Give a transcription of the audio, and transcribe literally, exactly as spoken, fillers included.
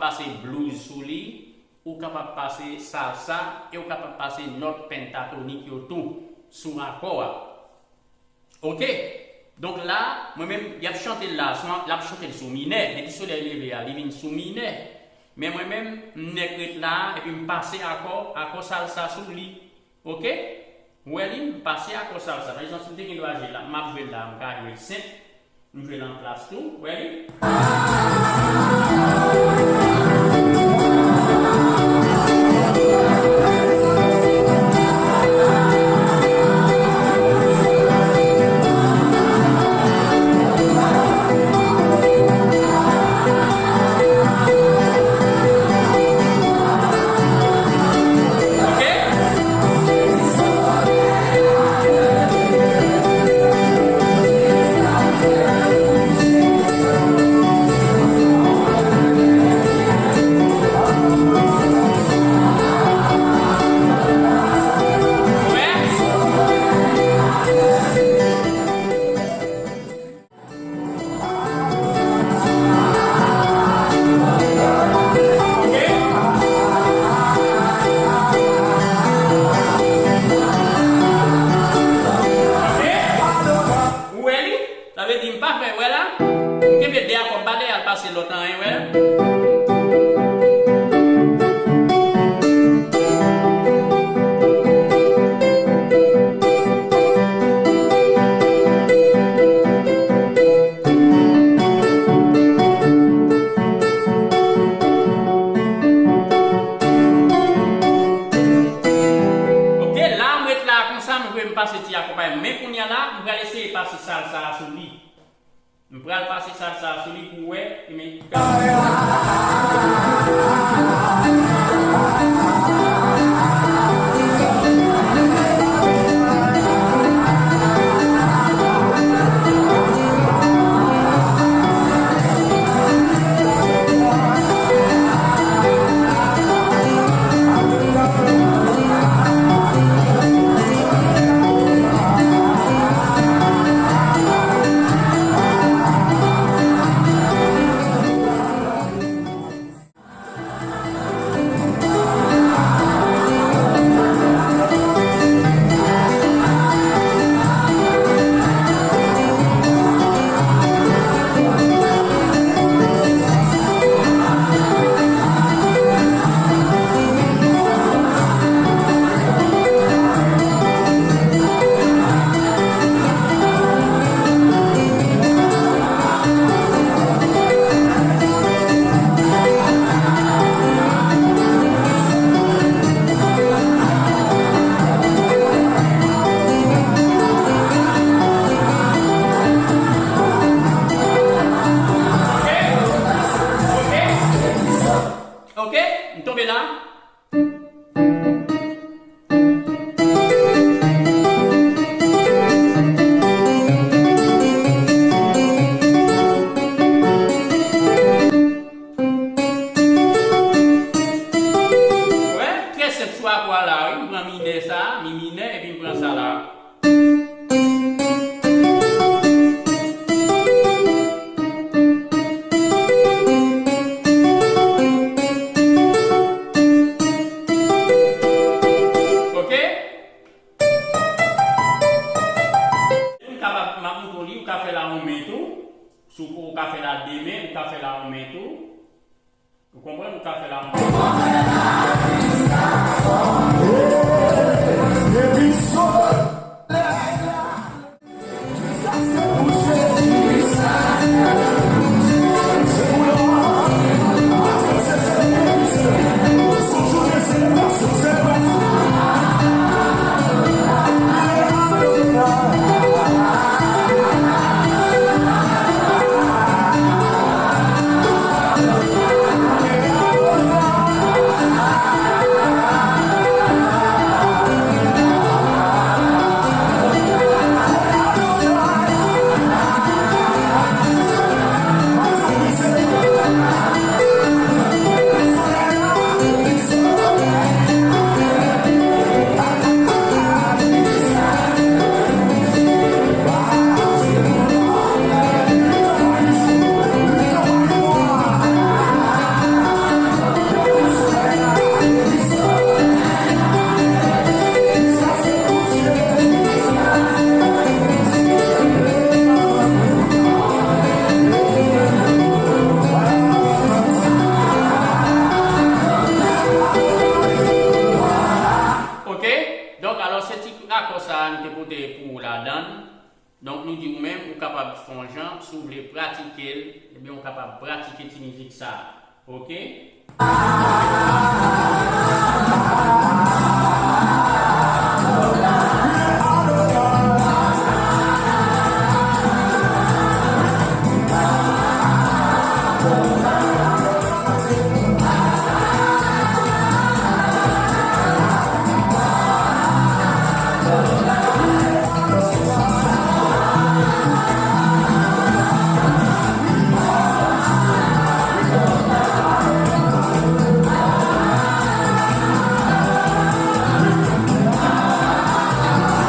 pase blues sou li, ou kapab pase salsa, e ou kapab pase nòt pentatonik yo tou sou akò a. Oke? Donk la, mwen menm, y ap chante l la, sou, l ap chante l sou minè. Depi solèy leve a, li vin sou minè. Men mwen menm, m nèk ret la, epi m pase akò, akò salsa sou li. Oke? Ou wè li, m pase akò salsa. Pa egzanp, si m te gen dwa jwe la, m ap jwe l la, m ka jwe l senp. M jwe l an plas tou. Ou wè li? Ou wè li? Sa vle di m pa fè, wè la? M kenbe de akò, m pa dèyè al pase lòt anyen, wè? Oke, la m ret la konsa, m vle m pase ti akonpayman. Men kounye a la, m pral eseye pase salsa a sou li. M pral pase salsa a sou li pou w wè, men Ok, m tonbe la. Wè, trè senp sou akò a la, wi. M pran minè sa, mi minè, epi m pran sa la. Ok? Ou kapab, m ap montre w li, ou ka fè l a yon men tou. Si w, ou ka fè l a de men, ou ka fè l a yon men tou. Ou konprann? Ou ka fè l a yon men. sa a nou te pote pou ou ladan l. Donk, nou di ou menm, ou kapab fè yon jan, si w vle pratike l, ebyen, ou kapab pratike ti mizik sa a. Oke?